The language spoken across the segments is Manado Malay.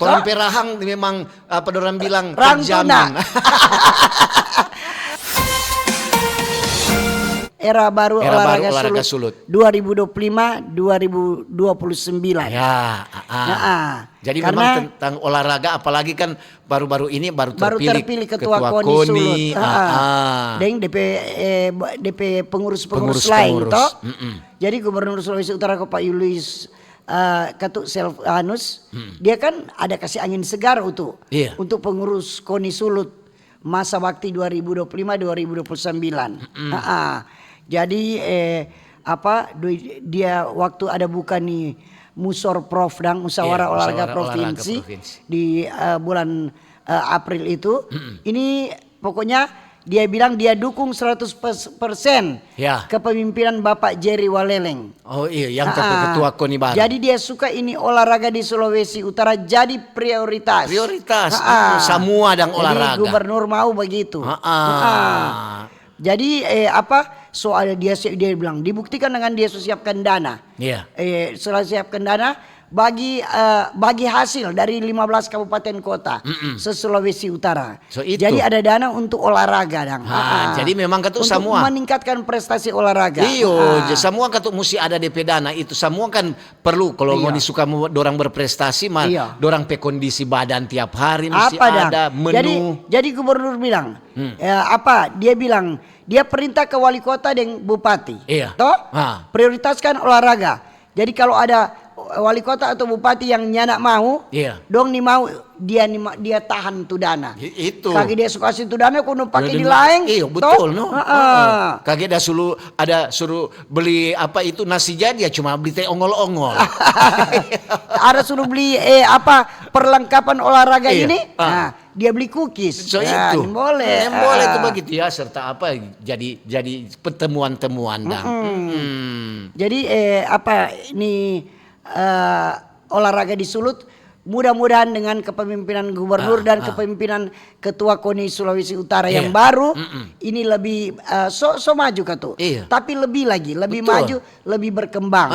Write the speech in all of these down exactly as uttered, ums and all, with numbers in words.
Orang pe rahang memang, apa dorang bilang, rahang tuna. Terjamin. Era baru olahraga sulut dua ribu dua puluh lima, dua ribu dua puluh sembilan. Ya, ah, ah. Jadi memang tentang olahraga, apalagi kan baru-baru ini baru terpilih ketua KONI sulut. Ah, ah. Deng depe, eh, depe pengurus-pengurus lain, to. Jadi Gubernur Sulawesi Utara ko Pak Yulius, eh, Katu Selvanus, dia kan ada kasih angin segar untuk pengurus KONI sulut masa bakti dua ribu dua puluh lima dua ribu dua puluh sembilan. Jadi, eh, apa, dia waktu ada buka ni Musor Prof dang, Musyawarah Olahraga Provinsi, di, eh, bulan, eh, April itu, ini pokoknya dia bilang dia dukung seratus persen kepemimpinan Bapak Jerry Waleleng. Oh iya, yang ketua KONI baru. Jadi dia suka ini olahraga di Sulawesi Utara jadi prioritas. Prioritas. Semua dang olahraga. Jadi gubernur mau begitu. Jadi, eh, apa, soal dia si-, dia bilang, dibuktikan dengan dia su siapkan dana. Iya. Eh, sudah siapkan dana bagi, eh, bagi hasil dari lima belas kabupaten kota se-Sulawesi Utara. So, itu. Jadi ada dana untuk olahraga, dang. Jadi memang katu untuk meningkatkan prestasi olahraga. Iyo, samua katu musti ada depe dana itu. Samua kan perlu. Kalau ngoni suka dorang berprestasi, ma dorang pe kondisi badan tiap hari musti ada, menu. Jadi, jadi gubernur bilang, ya, apa, dia bilang, dia perintah ke wali kota deng bupati. Iya. To? Prioritaskan olahraga. Jadi kalau ada wali kota atau bupati yang nyanda mau, dong ni mau, dia ni ma-, dia tahan tu dana. Kage dia su kasi tu dana, kong dong pake di laeng. Iyo, betul, no. Kage ada suru, ada suru beli apa itu nasi jadi, ya cuma beli te ongol-ongol. Ada suru beli, eh, apa, perlengkapan olahraga ini. Nah, dia beli kukis. So, itu. Boleh. Boleh tu begitu ya, serta apa, jadi, jadi pertemuan-temuan dang. Jadi, eh, apa ni, eh, olahraga di Sulut, mudah-mudahan dengan kepemimpinan gubernur dan kepemimpinan ketua KONI Sulawesi Utara yang baru, ini lebih, eh, so, so maju katu. Tapi lebih lagi, lebih maju, lebih berkembang.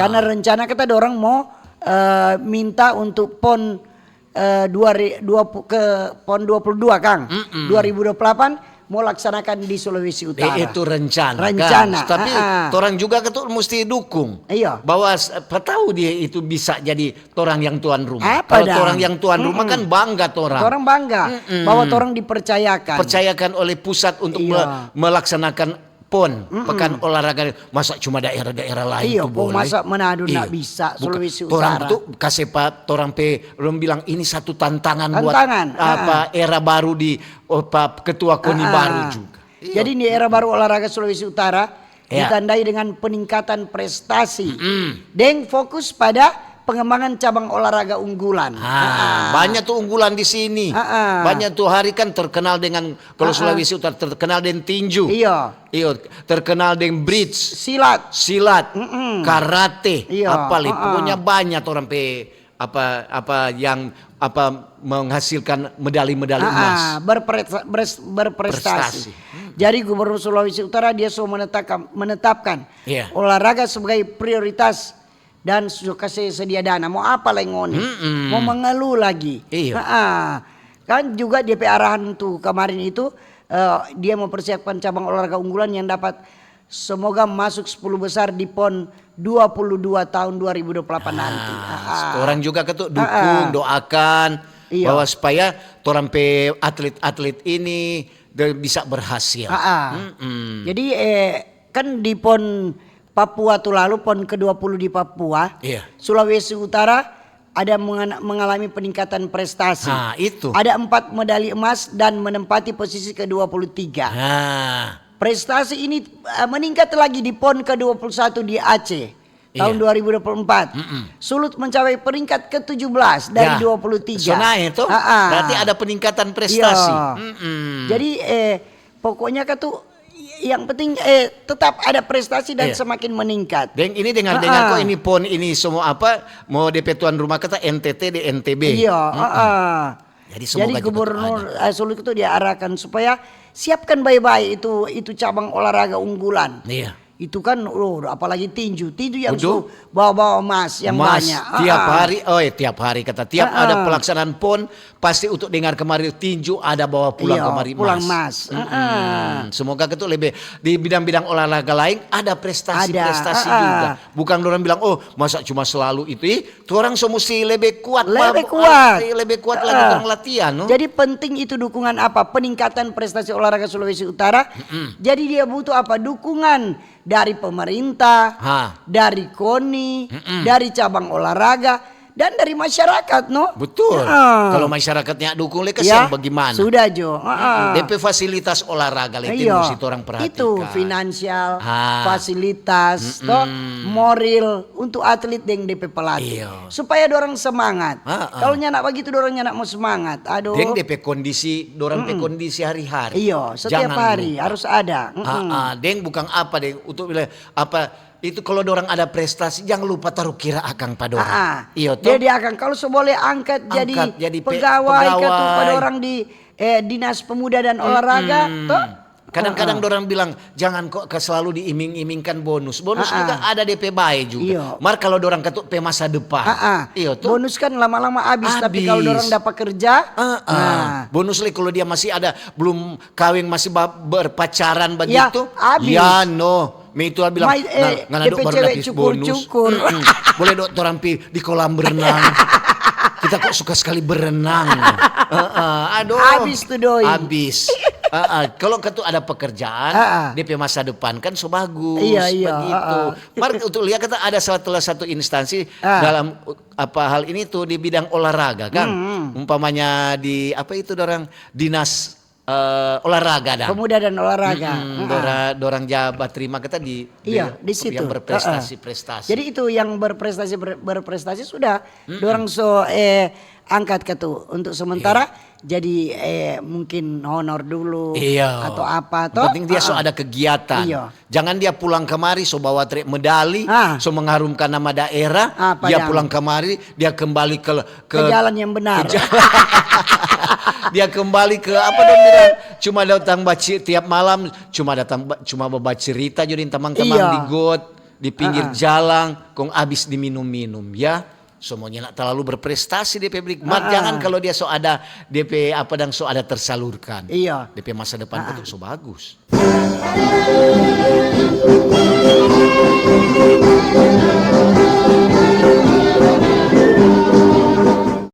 Karena rencana kita dorang mau, eh, minta untuk pon eh, dua ri-, dua pu-, ke pon dua puluh dua, kang. Dua ribu dua puluh delapan mau laksanakan di Sulawesi Utara. Eh, itu rencana, kan? Rencana. Tapi torang juga katu musti dukung. Iya. Bahwa s-, apa tahu dia itu bisa jadi torang yang tuan rumah. Kalau torang yang tuan rumah kan bangga torang. Torang bangga bahwa torang dipercayakan. Percayakan oleh pusat untuk me-, melaksanakan pon, pekan olahraga, masa cuma daerah-daerah lain tu boleh? Iyo, masa Manado ndak bisa, Sulawesi Utara. Torang tu kase pa torang pe, dong bilang ini satu tantangan buat apa, era baru di, apa, ketua KONI baru juga. Iyo. Jadi ini era baru olahraga Sulawesi Utara ditandai dengan peningkatan prestasi deng fokus pada pengembangan cabang olahraga unggulan. Ah, banyak tu unggulan di sini. Banyak tu hari kan terkenal dengan, kalau Sulawesi Utara terkenal deng tinju. Iyo. Iyo, terkenal deng bridge. Silat. Silat, karate, apa lagi. Pokoknya banyak orang pe apa, apa yang, apa, menghasilkan medali-medali emas. Berprestasi. Jadi Gubernur Sulawesi Utara dia so menetapkan, menetapkan olahraga sebagai prioritas dan su kase sedia dana. Mo apa lagi ngoni? Mo mengeluh lagi? Iyo. Kan juga dia pe arahan tu kemarin itu, eh, dia mempersiapkan cabang olahraga unggulan yang dapat semoga masuk sepuluh besar di pon dua puluh dua tahun dua ribu dua puluh delapan nanti. Orang juga katu dukung, doakan bahwa supaya torang pe atlet-atlet ini de-, bisa berhasil. Jadi, eh, kan di pon Papua tu lalu, pon kedua puluh di Papua, Sulawesi Utara ada mengana-, mengalami peningkatan prestasi. Nah, itu. Ada empat medali emas dan menempati posisi kedua puluh tiga. Prestasi ini, eh, meningkat lagi di pon kedua puluh satu di Aceh tahun dua ribu dua puluh empat. Sulut mencapai peringkat ketujuh belas dari dua puluh tiga. So nae to. Berarti ada peningkatan prestasi. Jadi, eh, pokoknya katu, yang penting, eh, tetap ada prestasi dan semakin meningkat. Deng ini dengar-dengar ko ini pon ini semua apa, mo depe tuan rumah kata N T T deng N T B. Iya. Jadi semoga cepat ada. Jadi Gubernur, eh, Sulut itu diarahkan supaya siapkan bae-bae itu, itu cabang olahraga unggulan. Iya. Itu kan, oh, apalagi tinju, tinju yang su bawa-bawa emas yang banyak. Tiap hari, oh, eh, tiap hari kata, tiap ada pelaksanaan pon, pasti untuk dengar kemari tinju ada bawa pulang kemari emas. Semoga ketu lebih di bidang-bidang olahraga lain ada prestasi-prestasi juga. Bukan orang bilang, oh, masa cuma selalu itu, ih, torang so musti lebe kuat, lebe kuat, lebe kuat lagi torang latihan, no? Jadi penting itu dukungan apa? Peningkatan prestasi olahraga Sulawesi Utara. Jadi dia butuh apa? Dukungan dari pemerintah, dari koni, dari cabang olahraga, dan dari masyarakat, no? Betul. Kalau masyarakatnya dukung, le kasihan bagaimana? Sudah jo. Depe fasilitas olahraga, le, itu musti torang perhatikan. Itu finansial, fasilitas, to, moral untuk atlet deng depe pelatih. Supaya dorang semangat. Kalau nyanda bagitu, dorang nyanda mo semangat. Aduh. Deng depe kondisi, dorang pe kondisi hari-hari. Iyo, setiap hari harus ada. Deng bukan apa, deng, untuk bilang apa, itu kalau dorang ada prestasi, jangan lupa taru kira akang pa dorang. Iyo, to? Jadi akang, kalau so boleh angkat jadi pegawai katu pa dorang di, eh, Dinas Pemuda dan Olahraga, to? Kadang-kadang dorang bilang, "Jangan kok ke selalu diiming-imingkan bonus." Bonus juga ada depe bae juga. Mar kalau dorang katu pe masa depan. Iyo, to? Bonus kan lama-lama abis, tapi kalau dorang dapa kerja, bonus le kalau dia masih ada, belum kaweng, masih ba-, berpacaran bagitu, abis. Ya, no. Me itu bilang, "Nah, ngana dok baru dapet bonus." Boleh dok torang pi di kolam berenang. Kita kok suka sekali berenang. Heeh, aduh. Abis tu doi. Abis. Heeh, kalau katu ada pekerjaan, depe masa depan kan so bagus, begitu. Mar untuk lia kata ada salah satu instansi dalam, apa, hal ini tu di bidang olahraga kan. Umpamanya di, apa itu, dorang dinas eh, olahraga dang. Pemuda dan olahraga. Dora-, dorang ja batrima kita di, di, di situ yang berprestasi-prestasi. Jadi itu yang berprestasi, ber-, berprestasi sudah dorang so, eh, angkat katu untuk sementara jadi, eh, mungkin honor dulu atau apa to. Penting dia so ada kegiatan. Jangan dia pulang kamari so bawa trek medali, so mengharumkan nama daerah, dia pulang kamari, dia kembali ke, ke jalan yang benar. Dia kembali ke apa dong bilang? Cuma datang baci-, tiap malam cuma datang ba-, cuma babacerita jo deng tamang-tamang di got, di pinggir jalang, kong abis diminum-minum, ya. Semuanya nak terlalu berprestasi di pabrik. Mar, jangan kalau dia so ada, dia pe apa dang so ada tersalurkan. Iya. Dia pe masa depan betul so bagus.